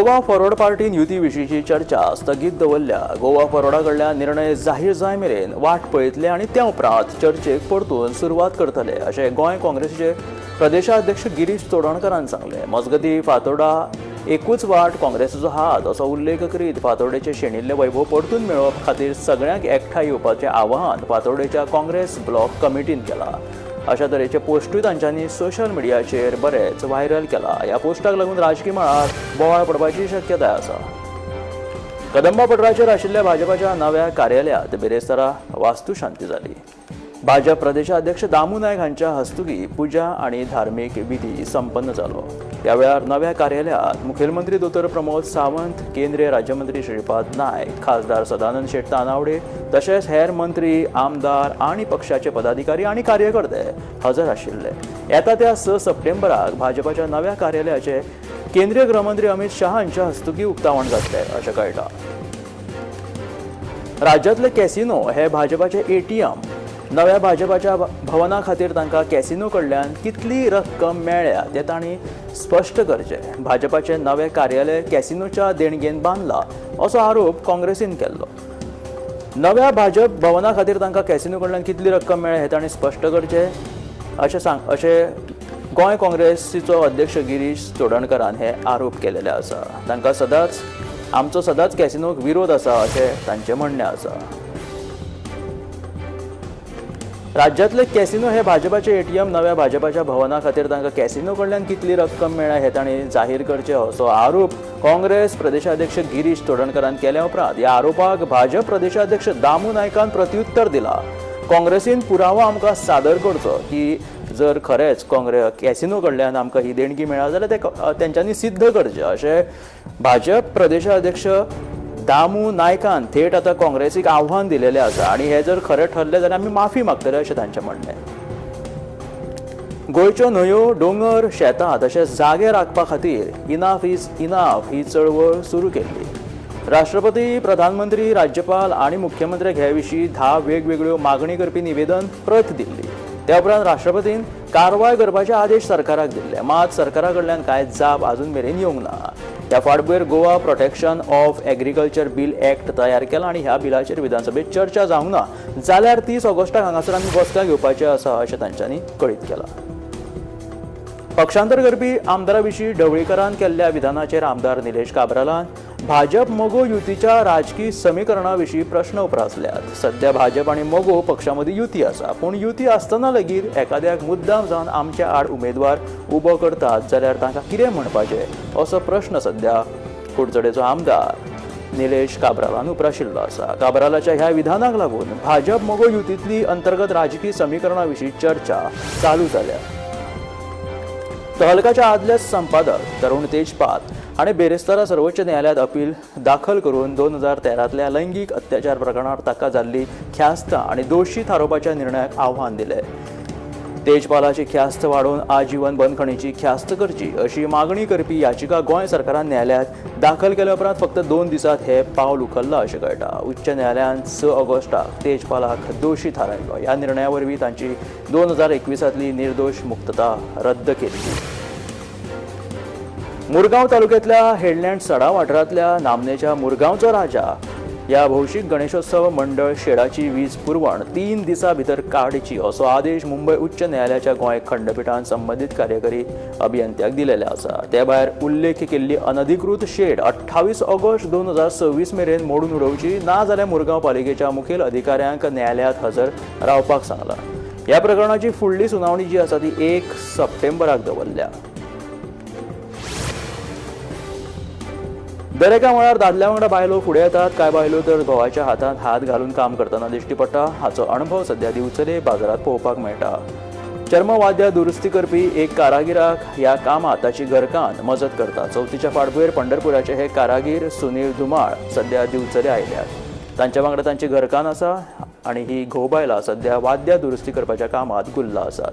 Goa forward पार्टीन युती विशींची चर्चा स्थगीत दवरल्या. गोवा फॉरवर्डा कडल्यान निर्णय जाहीर जाय मेरेन वाट पळयतले आनी त्या उपरांत चर्चेक परतून सुरवात करतले अशें गोंय काँग्रेसीचे प्रदेशाध्यक्ष गिरीश चोडणकरान सांगलें. मजगतीं फातोर्डा एकूच वाट काँग्रेसीचो हात असो उल्लेख करीत फातोर्डेचे शेणिल्ले वैभव परतून मेळोवप खातीर सगळ्यांक एकठांय येवपाचें आवाहन फातोर्डेच्या काँग्रेस ब्लॉक कमिटीन केलां. अशा तरेचे पोस्टूय तांच्यांनी सोशल मिडियाचेर बरेच व्हायरल केला. ह्या पोस्टाक लागून राजकी मळार बोवाळ पडपाची शक्यताय आसा. कदंबा पठाराचेर आशिल्ल्या भाजपाच्या नव्या कार्यालयांत बिरेस्तारा वास्तुशांती जाली. भाजप प्रदेशाध्यक्ष दामू नायक हांच्या हस्तुकी पुजा आनी धार्मीक विधी संपन्न जालो. ह्या वेळार नव्या कार्यालयांत मुखेलमंत्री दोतोर प्रमोद सावंत, केंद्रीय राज्यमंत्री श्रीपाद नायक, खासदार सदानंद शेट तानावडे तशेंच हेर मंत्री, आमदार आनी पक्षाचे पदाधिकारी आनी कार्यकर्ते हजर आशिल्ले. येता त्या 6 सप्टेंबराक भाजपाच्या नव्या कार्यालयाचे केंद्रीय गृहमंत्री अमित शहा हांच्या हस्तुकी उक्तावण जातलें अशें कळटा. राज्यांतले कॅसिनो हे भाजपाचे ATM. नव्या भाजपाच्या भवना खातीर तांकां कॅसिनो कडल्यान कितली रक्कम मेळ्ळ्या तें तांणी स्पश्ट करचें. भाजपाचें नवें कार्यालय कॅसिनोच्या देणगेन बांदलां असो आरोप काँग्रेसीन केल्लो. नव्या भाजप भवना खातीर तांकां कॅसिनो कडल्यान कितली रक्कम मेळ्ळ्या हें तांणी स्पश्ट करचें अशें गोंय काँग्रेसीचो अध्यक्ष गिरीश चोडणकरान हे आरोप केलेले आसा. तांकां सदांच आमचो सदांच कॅसिनोक विरोध आसा अशें तांचें म्हणणें आसा. राज्यांतले कॅसिनो हे भाजपाचे ATM. नव्या भाजपाच्या भवना खातीर तांकां कॅसिनो कडल्यान कितली रक्कम मेळ्ळ्या हें तांणी जाहीर करचें असो आरोप काँग्रेस प्रदेशाध्यक्ष गिरीश चोडणकरान केल्या उपरांत ह्या आरोपाक भाजप प्रदेशाध्यक्ष दामू नायकान प्रत्युत्तर दिलां. काँग्रेसीन पुरावो आमकां सादर करचो की जर खरेंच काँग्रेस कॅसिनो कडल्यान आमकां ही देणगी मेळ्ळा जाल्यार ते तेंच्यांनी सिद्ध करचें अशें भाजप प्रदेशाध्यक्ष दामू नायकान थेट आतां काँग्रेसीक आव्हान दिलेलें आसा आनी हें जर खरें ठरलें जाल्यार आमी माफी मागतले अशें तांचें म्हणणें. गोंयच्यो न्हंयो, दोंगर, शेतां तशेंच जागे राखपा खातीर इनाफ is enough ही चळवळ सुरू केल्ली. राष्ट्रपती, प्रधानमंत्री, राज्यपाल आनी मुख्यमंत्र्याक हे विशीं 10 वेगवेगळ्यो मागणी करपी निवेदन प्रत दिल्ली. त्या उपरांत राष्ट्रपतीन कारवाय करपाचे आदेश सरकाराक दिल्ले. मात सरकारा कडल्यान कांय जाप अजून मेरेन येवंक ना. ह्या फाटभुंयेर Goa protection of agriculture bill act तयार केला आनी ह्या बिलाचेर विधानसभेत चर्चा जावंक ना जाल्यार 30 ऑगस्टाक हांगासर आमी बसका घेवपाची आसा अशें तांच्यांनी कळीत केलां. पक्षांतर करपी आमदारा विशीं ढवळीकरान केल्ल्या विधानाचेर आमदार निलेश काब्रालान भाजप मगो युतीच्या राजकी समीकरणा विशीं प्रश्न उप्रासल्यात. सध्या भाजप आनी मगो पक्षां मदीं युती आसा, पूण युती आसतना लेगीत एखाद्याक मुद्दाम जावन आमच्या आड उमेदवार उबो करतात जाल्यार तांकां कितें म्हणपाचें असो प्रश्न सध्या कुडचडेचो आमदार निलेश काब्रालान उप्राशिल्लो आसा. काब्रालाच्या ह्या विधानाक लागून भाजप मगो युतींतली अंतर्गत राजकी समीकरणा विशीं चर्चा चालू जाल्या. तहलकाच्या आदले संपादक तरुण तेजपाल हाणें बेरेस्तारा सर्वोच्च न्यायालयांत अपील दाखल करून 2013तल्या लैंगीक अत्याचार प्रकरणांत ताका जाल्ली ख्यास्त आनी दोशी थारोवपाच्या निर्णयाक आव्हान दिलें. तेजपालाची ख्यास्त वाडोवन आजीवन बंदखणीची ख्यास्त करची अशी मागणी करपी याचिका गोंय सरकारान न्यायालयांत दाखल केल्या उपरांत फक्त 2 दिसांत हे पावल उखल्लां अशें कळटा. उच्च न्यायालयान 6 ऑगस्टाक तेजपालाक दोशी थारायलो. ह्या निर्णया वरवीं तांची 2021तली निर्दोश मुक्तता रद्द केली. मुरगांव तालुक्यांतल्या हेडलँड सडा वाठारांतल्या नामनेच्या मुरगांवचो राजा ह्या भौशीक गणेशोत्सव मंडळ शेडाची वीज पुरवण 3 दिसां भितर काडची असो आदेश मुंबय उच्च न्यायालयाच्या गोंय खंडपिठान संबंदीत कार्यकारी अभियंत्याक दिलेले आसा. ते भायर उल्लेख केल्ली अनधिकृत शेड 28 ऑगस्ट 2026 मेरेन मोडून उडोवची ना जाल्यार मुरगांव पालिकेच्या मुखेल अधिकाऱ्यांक न्यायालयांत हजर रावपाक सांगलां. ह्या प्रकरणाची फुडली सुनावणी जी आसा ती 1 सप्टेंबराक दवरल्या. दरेका मळार दादल्या वांगडा बायलो फुडें येतात. कांय बायलो तर घोवाच्या हातांत हात घालून काम करतना दिश्टी पडटा. हाचो अणभव सध्या दिवचले बाजारांत पळोवपाक मेळटा. चर्मवाद्या दुरुस्ती करपी एक कारागिराक ह्या कामांत ताची घरकान्न मजत करता. चवथीच्या फाटभुंयेर पंढरपुराचे हे कारागीर सुनील धुमाळ सध्या दिवचले आयल्यात. तांच्या वांगडा तांची घरकान्न आसा आनी ही घोव बायलां सध्या वाद्या दुरुस्ती करपाच्या कामांत गुल्ल आसात.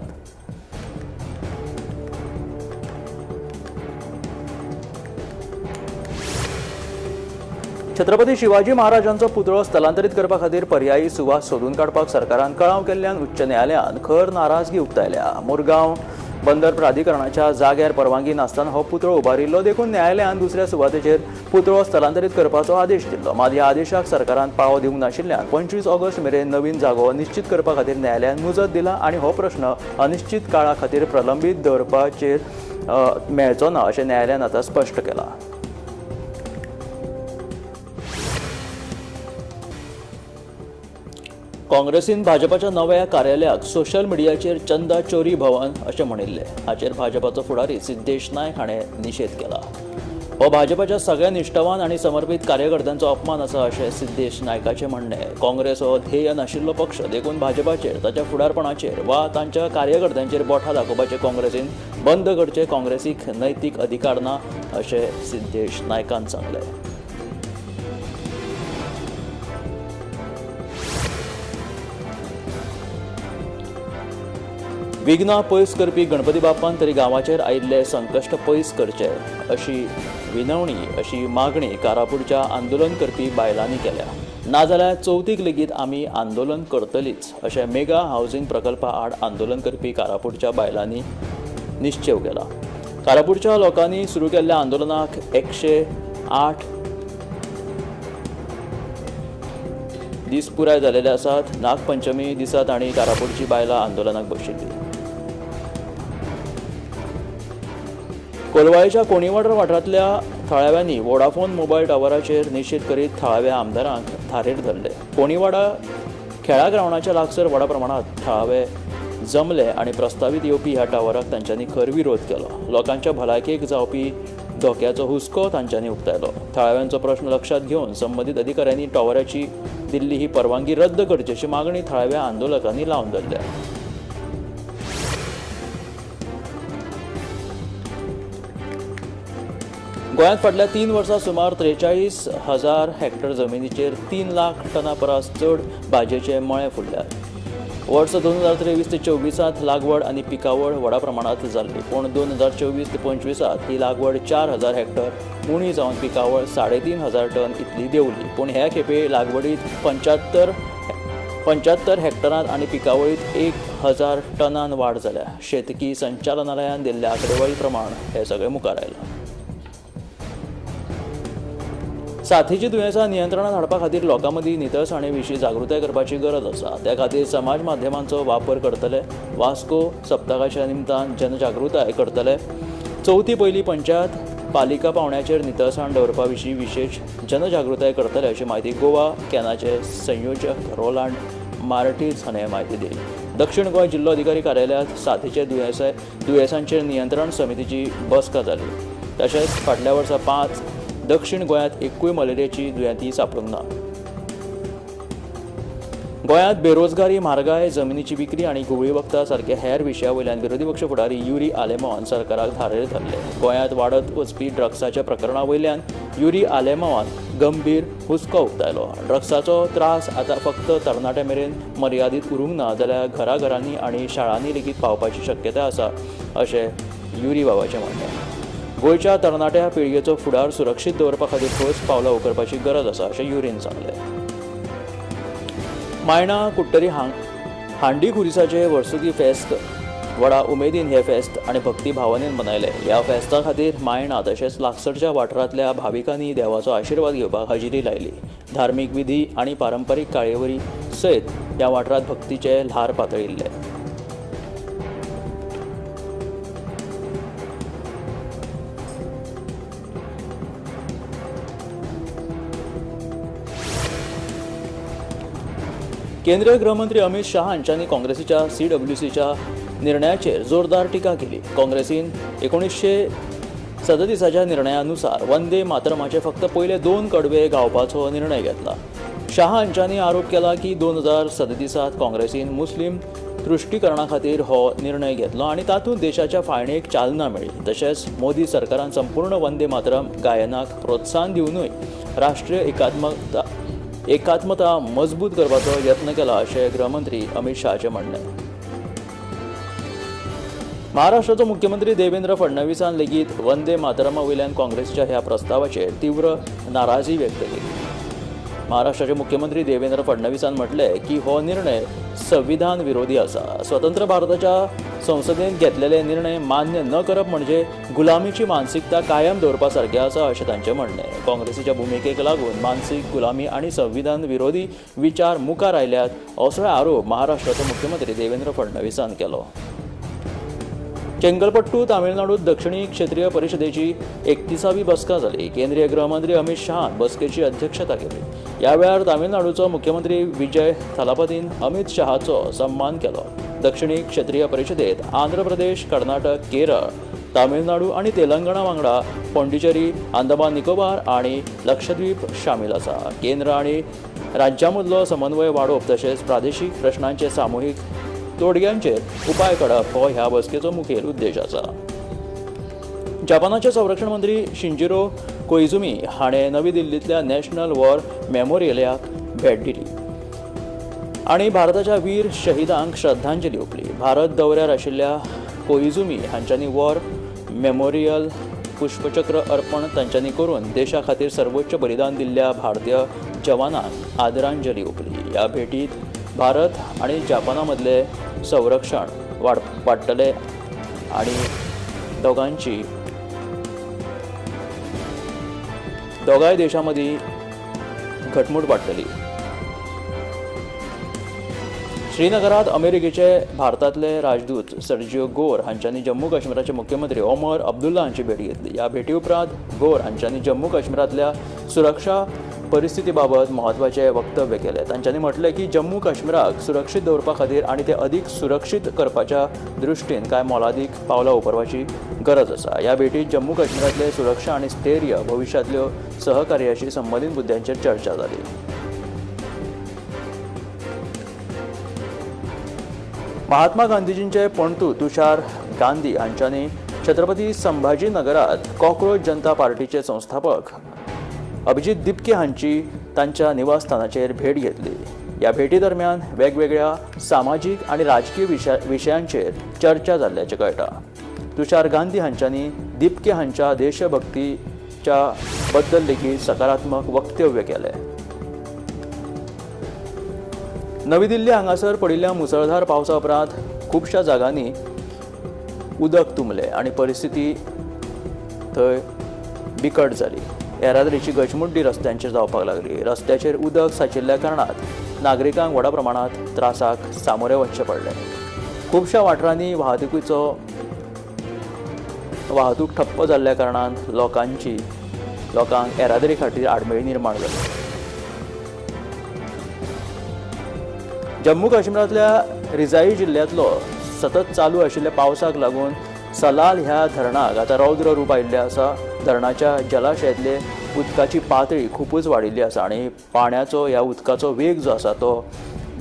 छत्रपती शिवाजी महाराजांचो पुतळो स्थलांतरीत करपा खातीर पर्यायी सुवात सोदून काडपाक सरकारान कळाव केल्ल्यान उच्च न्यायालयान खर नाराजगी उक्तायल्या. मुरगांव बंदर प्राधिकरणाच्या जाग्यार परवानगी नासतना हो पुतळो उबारिल्लो देखून न्यायालयान दुसऱ्या सुवातेचेर पुतळो स्थलांतरीत करपाचो आदेश दिल्लो. मात ह्या आदेशाक सरकारान पाळो दिवंक नाशिल्ल्यान 25 ऑगस्ट मेरेन नवीन जागो निश्चित करपा खातीर न्यायालयान मुजत दिला आनी हो प्रश्न अनिश्चित काळा खातीर प्रलंबीत दवरपाचेर मेळचो ना अशें न्यायालयान आतां स्पश्ट केलां. काँग्रेसीन भाजपाच्या नव्या कार्यालयाक सोशल मिडियाचेर चंदा चोरी भवन अशें म्हणिल्लें. हाचेर भाजपाचो फुडारी सिद्धेश नायक हाणें निशेध केला. हो भाजपाच्या सगळ्या निश्ठावान आनी समर्पीत कार्यकर्त्यांचो अपमान आसा अशें सिद्धेश नायकाचें म्हणणें. काँग्रेस हो ध्येय नाशिल्लो पक्ष देखून भाजपाचेर, ताच्या फुडारपणाचेर वा तांच्या कार्यकर्त्यांचेर बोटां दाखोवपाचें काँग्रेसीन बंद करचें. काँग्रेसीक नैतीक अधिकार ना अशें सिद्धेश नायकान सांगलें. विघ्नां पयस करपी गणपती बाप्पान तरी गांवाचेर आयिल्ले संकश्ट पयस करचे अशी विनवणी, अशी मागणी कारापूरच्या आंदोलन करपी बायलांनी केल्या. नाजाल्यार चवथीक लेगीत आमी आंदोलन करतलीच अशें मेगा हावजींग प्रकल्पा आड आंदोलन करपी कारापूरच्या बायलांनी निश्चेव केला. कारापूरच्या लोकांनी सुरू केल्ल्या आंदोलनाक 108 दीस पुराय जालेले आसात. नागपंचमी दिसा तांणी कारापूरची बायलां आंदोलनाक बशिल्ली. कोलवाळेच्या कोणीवाडर वाठारांतल्या थळाव्यांनी वोडाफोन मोबायल टावराचेर निशेध करीत थळाव्या आमदारांक धारेर धरले. कोणीवाडा खेळा ग्रावंडाच्या लागसर व्हडा प्रमाणांत थळावे जमले आनी प्रस्तावीत येवपी ह्या टावराक तांच्यांनी खर विरोध केलो. लोकांच्या भलायकेक जावपी धोक्याचो हुस्को तांच्यांनी उक्तायलो. थळाव्यांचो प्रश्न लक्षांत घेवन संबंदीत अधिकाऱ्यांनी टावराची दिल्ली ही परवानगी रद्द करची अशी मागणी थळाव्या आंदोलकांनी लावन धरल्या. गोंयांत फाटल्या 3 वर्सां सुमार 43,000 हॅक्टर जमिनीचेर 3 लाख टना परस चड भाजयेचे मळे फुडल्यात. वर्स 2023 ते 24 लागवड आनी पिकावळ व्हडा प्रमाणांत जाल्ली, पूण 2024 ते 25 ही लागवड 4,000 हॅक्टर उणी जावन पिकावळ 3,500 टन इतली देंवली. पूण ह्या खेपे लागवडीत 75 हॅक्टरांत आनी पिकावळींत 1,000 टनान वाड जाल्या. शेतकी संचालनालयान दिल्ल्या आंकडेवारी प्रमाण हें सगळें मुखार आयलां. साथीची दुयेंसां नियंत्रणांत हाडपा खातीर लोकां मदीं नितळसाणे विशीं जागृताय करपाची गरज आसा. त्या खातीर समाज माध्यमांचो वापर करतले. वास्को सप्तकाच्या निमतान जनजागृताय करतले. चवथी पयली पंचायत पालिका पावंड्याचेर नितळसाण दवरपा विशीं विशेश जनजागृताय करतले अशी म्हायती गोवा कॅनाचे संयोजक रोलांड मार्टीज हाणें म्हायती दिली. दक्षिण गोंय जिल्लो अधिकारी कार्यालयांत साथीचे दुयेंसांचेर नियंत्रण समितीची बसका जाली. तशेंच फाटल्या वर्सा 5 दक्षिण गोंयांत एकूय मलेरियाची दुयेंती सांपडूंक ना. गोंयांत बेरोजगारी, म्हारगाय, जमिनीची विक्री आनी घुंवळी वखदां सारके हेर विशया वयल्यान विरोधी पक्ष फुडारी युरी आलेमांवान सरकाराक धारेर धरले. गोंयांत वाडत वचपी ड्रग्साच्या प्रकरणा वयल्यान युरी आलेमांवान गंभीर हुस्को उक्तायलो. ड्रग्साचो त्रास आतां फक्त तरणाट्यां मेरेन मर्यादीत उरूंक ना जाल्यार घराघरांनी आनी शाळांनी लेगीत पावपाची शक्यताय आसा अशें युरी बाबाचें म्हणणें. गोंयच्या तरणाट्या पिळगेचो फुडार सुरक्षीत दवरपा खातीर ठोस पावलां उखलपाची गरज आसा अशें युरीन सांगलें. मायणा कुडटरी हांडी खुरिसाचे वर्सुकी फेस्त व्हडा उमेदीन हें फेस्त आनी भक्ती भावनेन मनयलें. ह्या फेस्ता खातीर मायणा तशेंच लागसरच्या वाठारांतल्या भाविकांनी देवाचो आशिर्वाद घेवपाक हजेरी लायली. धार्मीक विधी आनी पारंपारीक काळेवरी सयत ह्या वाठारांत भक्तीचें ल्हार पातळिल्लें. केंद्रीय गृहमंत्री अमित शाह हांच्यांनी काँग्रेसीच्या CWCच्या निर्णयाचेर जोरदार टिका केली. काँग्रेसीन 1937च्या निर्णयानुसार वंदे मातरमाचे फक्त पयले 2 कडवे गावपाचो निर्णय घेतला. शाह हांच्यांनी आरोप केला की 2037 काँग्रेसीन मुस्लीम तुश्टीकरणा खातीर हो निर्णय घेतलो आनी तातूंत देशाच्या फाळणेक चालना मेळ्ळी. तशेंच मोदी सरकारान संपूर्ण वंदे मातरम गायनाक प्रोत्साहन दिवनूय राष्ट्रीय एकात्मता मजबूत करपाचो यत्न केला अशें गृहमंत्री अमित शहाचें म्हणणें. महाराष्ट्राचो मुख्यमंत्री देवेंद्र फडणवीसान लेगीत वंदे मातरमा वयल्यान काँग्रेसीच्या ह्या प्रस्तावाचेर तीव्र नाराजी व्यक्त केली. महाराष्ट्राचे मुख्यमंत्री देवेंद्र फडणवीसान म्हटलें की हो निर्णय संविधान विरोधी आसा. स्वतंत्र भारताच्या संसदेंत घेतलेले निर्णय मान्य न करप म्हणजे गुलामीची मानसिकता कायम दवरपा सारकें आसा अशें तांचें म्हणणें. काँग्रेसीच्या भुमिकेक लागून मानसीक गुलामी आनी संविधान विरोधी विचार मुखार आयल्यात असो आरोप महाराष्ट्राचो मुख्यमंत्री देवेंद्र फडणवीसान केलो. चेंगलपट्टू तामिळनाडूत दक्षिणी क्षेत्रीय परिषदेची 31वी बसका जाली. केंद्रीय गृहमंत्री अमित शहान बसकेची अध्यक्षता केली. ह्या वेळार तामिळनाडूचो मुख्यमंत्री विजय थलापतीन अमित शहाचो सन्मान केलो. दक्षिणी क्षेत्रीय परिषदेत आंध्र प्रदेश, कर्नाटक, केरळ, तामिळनाडू आनी तेलंगणा वांगडा पॉंडिचेरी, अंदमान निकोबार आनी लक्षद्वीप शामील आसा. केंद्र आनी राज्यां मदलो समन्वय वाडोवप तशेंच प्रादेशीक प्रश्नांचे सामुहीक तोडग्यांचेर उपाय काडप हो ह्या बसकेचो मुखेल उद्देश आसा. जपानाचे संरक्षण मंत्री शिंजिरो कोइजुमी हाणें नवी दिल्लींतल्या नॅशनल वॉर मेमोरियलाक भेट दिली आनी भारताच्या वीर शहीदांक श्रद्धांजली ओंपली. भारत दौऱ्यार आशिल्ल्या कोइजुमी हांच्यांनी वॉर मेमोरियल पुष्पचक्र अर्पण तांच्यांनी करून देशा खातीर सर्वोच्च बलिदान दिल्ल्या भारतीय जवानांक आदरांजली ओंपली. ह्या भेटीत भारत आनी जपाना मदले संरक्षण वाडटले आनी दोगांची दोगांय देशां मदीं घटमूट वाडटली. श्रीनगरात अमेरिकेचे भारतांतले राजदूत सर्जिओ गोर हांच्यांनी जम्मू काश्मीराचे मुख्यमंत्री ओमर अब्दुल्ला हांची भेट घेतली. ह्या भेटी उपरांत गोर हांच्यांनी जम्मू काश्मीरांतल्या सुरक्षा परिस्थिती बाबत म्हत्वाचें वक्तव्य केलें. तांच्यांनी म्हटलें की जम्मू काश्मीराक सुरक्षीत दवरपा खातीर आनी ते अदीक सुरक्षीत करपाच्या दृश्टीन कांय मोलादीक पावलां उबारपाची गरज आसा. ह्या भेटीत जम्मू काश्मीरांतले सुरक्षा आनी स्थैर्य भविश्यांतल्यो सहकार्याशी संबंदीत मुद्द्यांचेर चर्चा जाली. महात्मा गांधीजींचे पणतू तुषार गांधी हांच्यांनी छत्रपती संभाजी नगरात कॉक्रोच जनता पार्टीचे संस्थापक अभिजीत दिपके हांची तांच्या निवासस्थानाचेर भेट घेतली. ह्या भेटी दरम्यान वेगवेगळ्या सामाजीक आनी राजकीय विशयांचेर चर्चा जाल्ल्याचें कळटा. तुषार गांधी हांच्यांनी दिपके हांच्या देशभक्तीच्या बद्दल लेगीत सकारात्मक वक्तव्य केलें. नवी दिल्ली हांगासर पडिल्ल्या मुसळधार पावसा उपरांत खुबश्या जागांनी उदक तुंबलें आनी परिस्थिती थंय बिकट जाली. येरादारीची गचमुड्डी रस्त्यांचेर जावपाक लागली. रस्त्याचेर उदक सांचिल्ल्या कारणान नागरिकांक व्हडा प्रमाणांत त्रासाक सामोरे वचचें पडलें. खुबश्या वाठारांनी वाहतूक ठप्प जाल्ल्या कारणान लोकांक येरादारी खातीर आडमेळी निर्माण जाली. जम्मू काश्मीरांतल्या रिजाई जिल्ल्यांतलो सतत चालू आशिल्ल्या पावसाक लागून सलाल ह्या धरणाक आतां रौद्र रूप आयिल्लें आसा. धरणाच्या जलाशयांतले उदकाची पातळी खुबूच वाडिल्ली आसा आनी पाण्याचो ह्या उदकाचो वेग जो आसा तो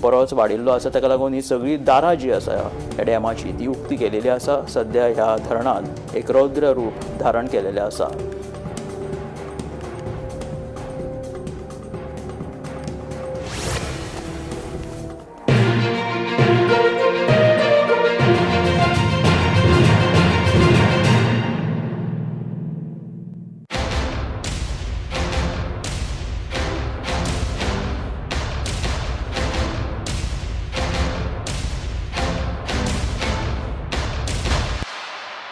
बरोच वाडिल्लो आसा. ताका लागून ही सगळी दारां जी आसा ह्या डॅमाची ती उक्ती केलेली आसा. सद्या ह्या धरणान एक रौद्र रूप धारण केलेलें आसा.